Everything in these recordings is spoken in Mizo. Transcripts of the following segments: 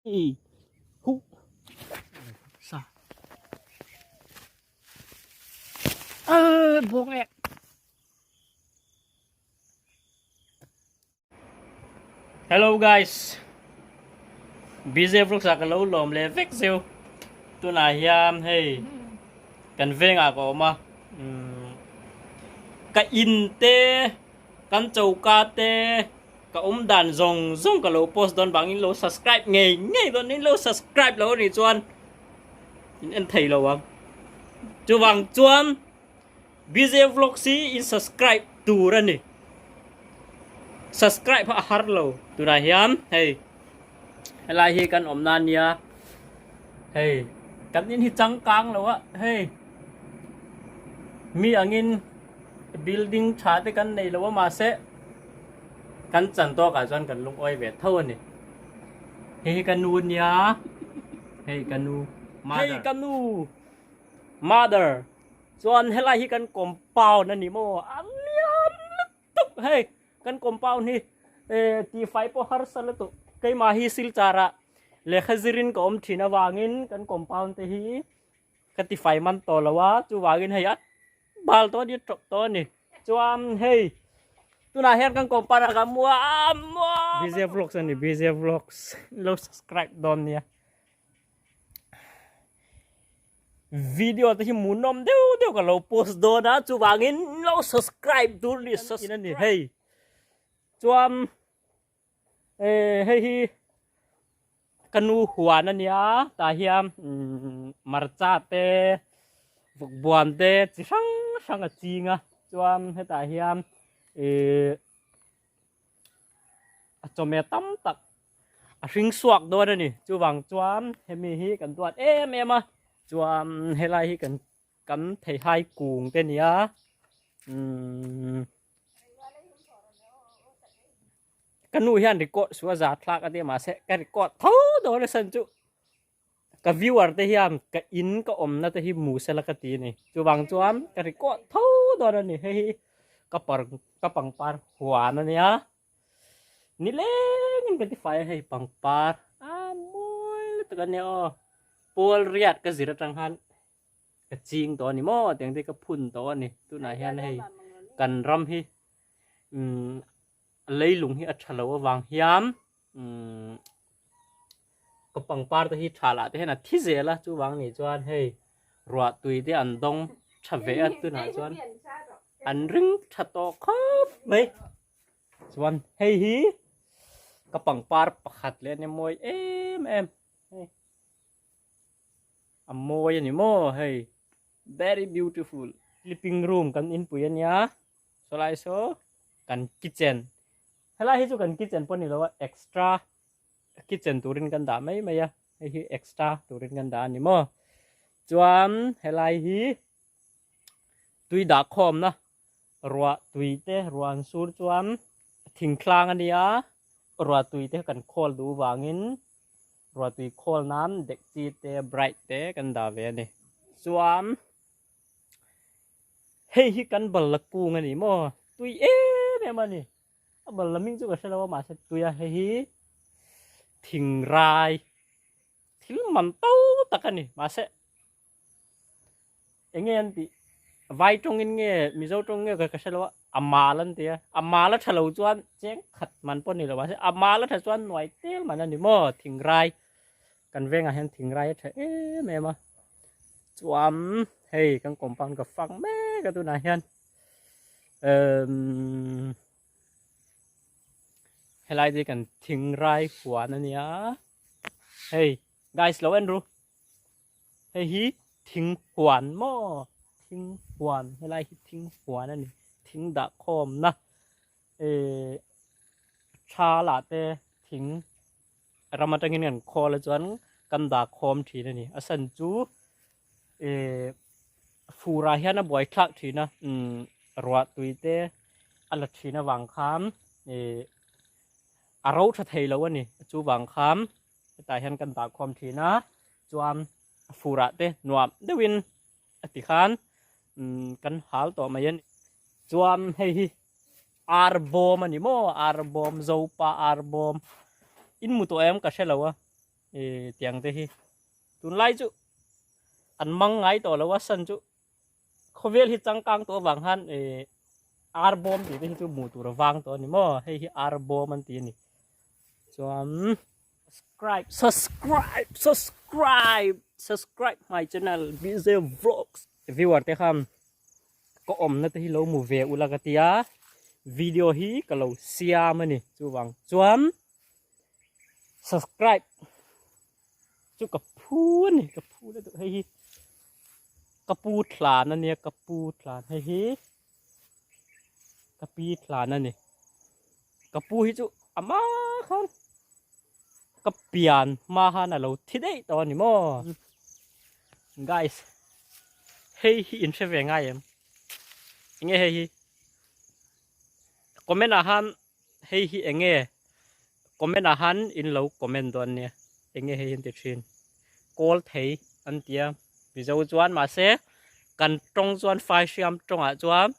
I hu sa buông em. Hello guys. BJ Vlogs ah ka lo lawm leh vek zeu. Tunah hian hei kan vengah ka awm a. Ka in te kan choka te Ka awm dan zawng zawng ka lo post dawn vangin lo subscribe ngei ngei dawn in lo subscribe lo anih chuan in en thei lo ang. Chuvang chuan BJ Vlogs hi in subscribe tur a ni. Subscribe a har lo tunah hian hei helai hi kan awmna ania hei kan in hi changkang lo a hei mi angin building tha te kan nei lo a mahse Kan chan tawk ah chuan kan lungawi ve tho a ni. Hei hi ka nu nia. Hei ka nu mother. Hei ka nu mother. Chuan helai hi kan compound a ni maw? A lian lutuk hei. Kan compound hi eh tifai pawh harsa lutuk. Keimah hi Silchar ah lehkha zirin ka awm thin avangin kan compound te hi ka tifai man tawh lo a, chuvangin hei a bal tawh a ni, a tawp tawh a ni. Chuan hei tunah hian kan compound ah ka muam muam BJ Vlogs a ni BJ Vlogs lo subscribe dawn nia video te hi hmuhnawm deuh deuh ka lo post dawn a chuvangin lo subscribe tur ni subscribe a ni hei chuan eh hei hi Ka nu huan a nia tah hian marcha te vawkbuan te chi hrang hrang a ching a chuan hetah hian ihh a chawhmeh tam tak a hring chhuak dawn a ni chuvang chuan hemi hi kan duat em em a chuan helai hi kan Kan theihai kung te nia umm ka nu hian record su a za thlak a tia mahse ka record tho dawn a san chu ka viewer te hian ka in ka awmna te hi hmu sela ka ti a ni chuvang chuan ka record tho dawn a ni hei hi ka par ka pangpar huan a nia nilengin ka ti fai a hei pangpar a mawi lutuk a nia aw pawl riat ka zir atang khan. Ka ching tawh a ni maw tiang te ka phun tawh a ni tunah hian hei kan ram hi umm leilung hi a tha lo avang hian umm ka pangpar te hi tha lah te hian a thi zel a chuvang nih chuan hei ruah tui te an dawng tha ve a tunah chuan an ring tha tawh khawp mai chuan hei hi ka pangpar pakhat leh a ni mawi em em hei. A mawi a ni maw hei very beautiful. Sleeping room kan inpui a nia sawlai saw kan kitchen helai hi chu kan kitchen pawh a ni lo a extra kitchen turin kan dah mai mai a hei hi extra turin kan dah a ni maw chuan helai hi tui dah khawmna ruah tui te ruah an sur chuan thingtlang a nia ruah tui te kan khawl duh vangin. Ruahtui khawl nan dekchi te bright te kan dah ve a ni. Chuan hei hi kan bal la kung a ni maw? Tui em em a ni. A bal la hming chu ka hre lo a mahse tui a hei hi thingrai thil man to tak a ni mahse Eng nge an tih? Vai tawngin nge Mizo tawng nge ka hre lo a, a mal an ti a, a mal a tha lo chuan cheng khat man pawh a ni lo mahse a mal a tha chuan nuai tel man a ni maw thingrai kan vengah hian thingrai a tha em em a chuan hei kan compound ka fang mek a tunah hian umm helai te kan thingrai huan a nia hei guys lo en ru. Hei hi thing huan maw thing huan helai hi thing huan a ni thing dah khawmna eh tha lah te thing ram atangin kan khawl a chuan kan dah khawm thin a ni a san chu eh fur ah hian a buai thlak thin a umm ruah tui te a la thin avang khan eh a ro tha thei lo a ni chuvang khan. Hetah hian kan dah khawm thin a, chuan a furah te nuam deuhin a ti khan kan hal tawh mai a ni. Chuan hei hi ar bawm a ni maw, ar bawm, zopa ar bawm, in hmu tawh em ka hre lo a. tiang te hi tunlai chu an mang ngai tawh lo a san chu khawvel hi changkang tawh avang khan ar bawm tih te hi chu hmuh tur a vang tawh a ni maw hei hi ar bawm an ti a ni chuan subscribe subscribe subscribe subscribe my channel BJ Vlogs viewer te khan ka awmna te hi lo mu ve ula ka tia video hi ka lo siam a ni chuvang chuan subscribe chu ka phu a ni ka phu na duh hei hi ka pu thlan a nia ka pu thlan hei hi ka pi thlan a ni ka pu hi chu ama khan ka pian hma khan a lo thi daih tawh a ni maw guys hei hi in hre ve ngai em enge hei hi comment ah khan hei hi enge comment ah khan in lo comment dawn nia enge hei hi an ti thin kawl thei an tia mizo chuan mahse kan tawng chuan fai hriam tawngah chuan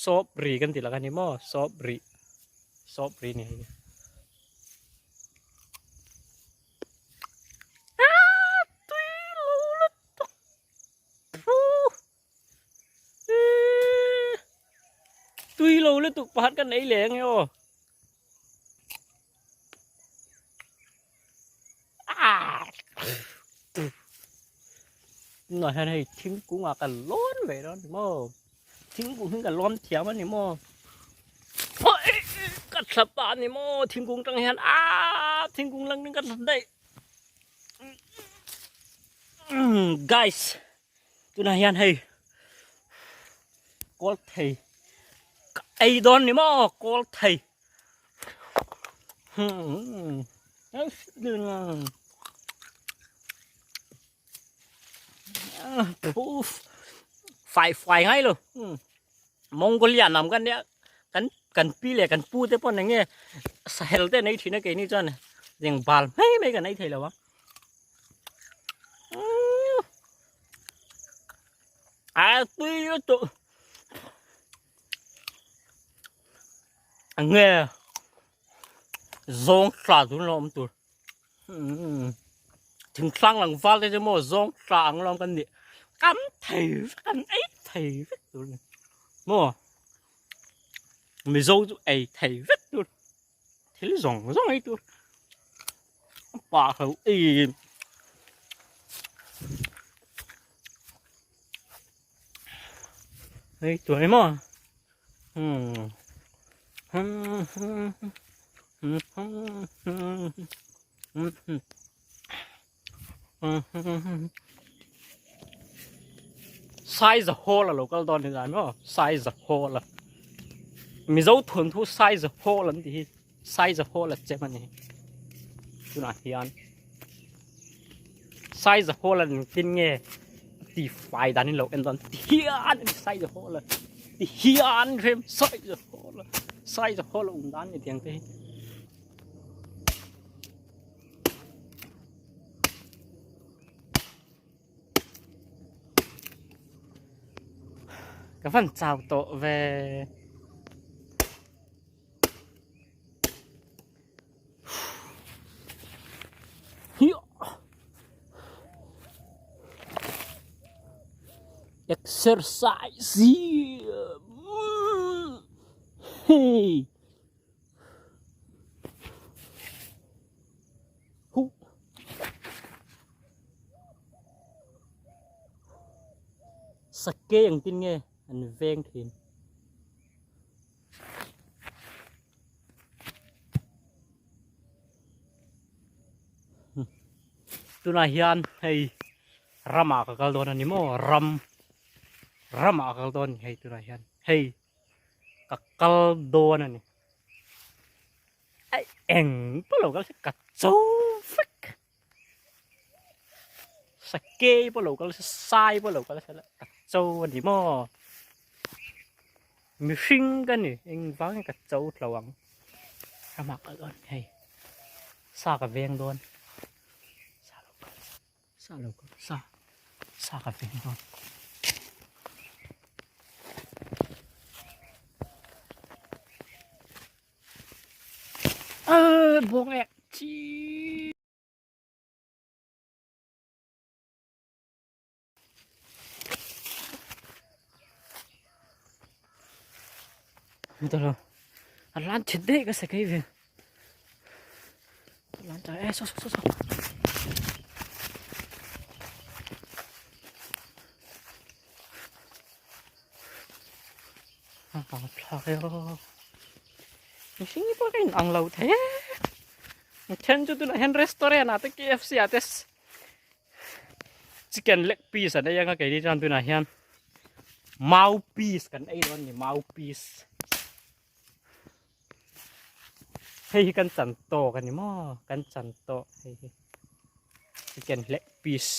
sawp ri kan ti lak a ni maw sawp ri sawp ri ni hei tui lo lutuk Tui lo lutuk pakhat kan ei leh ange aw. Tunah hian hei thingkung ah kan lawn mai dawn ni maw. Thingkung hi kan lawn thiam a ni maw. Ka thla pah a ni maw thingkung tang hian aaa thingkung lang in ka thla daih. Guys. Tunah hian hei kawl thei ka ei dawn ni maw kawl thei fai fai ngai lo Mongolia lam kan nia kan kan pi leh kan pu te pawh eng nge sahel te an ei thin a keini chuan eng bal mai mai kan ei thei lo a. A tui lutuk nge zawng thla chu lo awm tur thingtlang lang val te chu maw zawng thla ang lawm kan nih kam thei vek an ei thei vek tur a ni maw mizo chu ei thei vek tur. Thil zawng zawng ei tur pah ho ei ei tur ni maw hmm hmm hmm hmm hmm hmm hmm size hall a lo kal dawn ni zan maw size hall a mizo thun thu size hall an tih hi size hall a chem a ni tunah hian size hall an tin nge ti fai dan in lo en dawn ti hian size hall a ti hian rem size hall a size hall a awm dan ni tiang te hi. Ka van chau tawh ve. Exercise. Hey. Huh. Sake engtin nge an veng thin. Tunah hian hei ramah ka kal dawn a ni maw ram ramah ka kal dawn a ni hei tunah hian hei ka kal dawn a ni. Ai eng pawh lo kal se ka cho vek. Sakei pawh lo kal se sai pawh lo kal se la ka cho a ni maw. Mihring ka ni eng vang nge ka cho tlo ang. Ramah kal dawn hei sa ka veng dawn sa lo kal sa lo kal sa sa ka veng dawn. Bawng ek chi. Hmu lo a lan chhe daih ka sakei ve lan chai e saw saw saw a thlak e aw mihring hi pawh ka in ang lo thei e then chu tunah hian restaurant ah te KFC ah te chicken leg piece an ei anga keini chuan tunah hian mau piece kan ei dawn ni mau piece hei hi kan chan tawk ani maw kan chan tawh hei hi chicken leg piece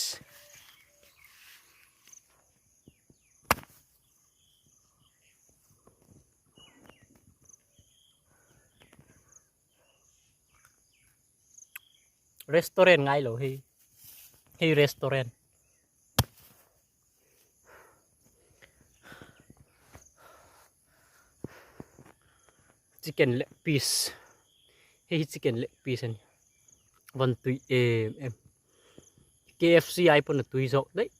Restaurant ngai lo hei hei restaurant chicken leg piece hei hi chicken leg piece a ni van tui em em K F C ai pawn a tui zawk daih.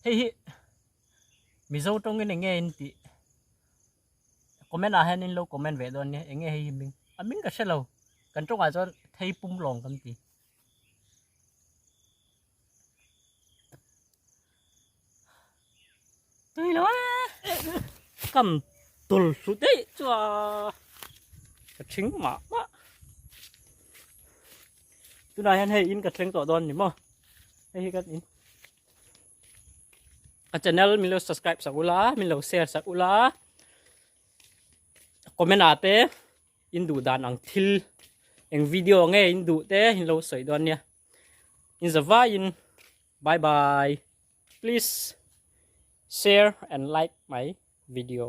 Hei hi Mizo tawngin eng nge in tih comment ah hian in lo comment ve dawn nia eng nge hei hi hming a hming ka hre lo kan tawngah chuan thei pum lawng kan ti. Tui lo e kam tul hlu daih chu a ka thing mah mah tunah hian hei in ka thleng tawh dawn ni maw hei hi kan in a channel min lo subscribe sak ula min lo share sak ula comment ah te in duh dan ang thil eng video nge in duh te in lo sawi dawn nia in zavaiin bye bye please share and like my video.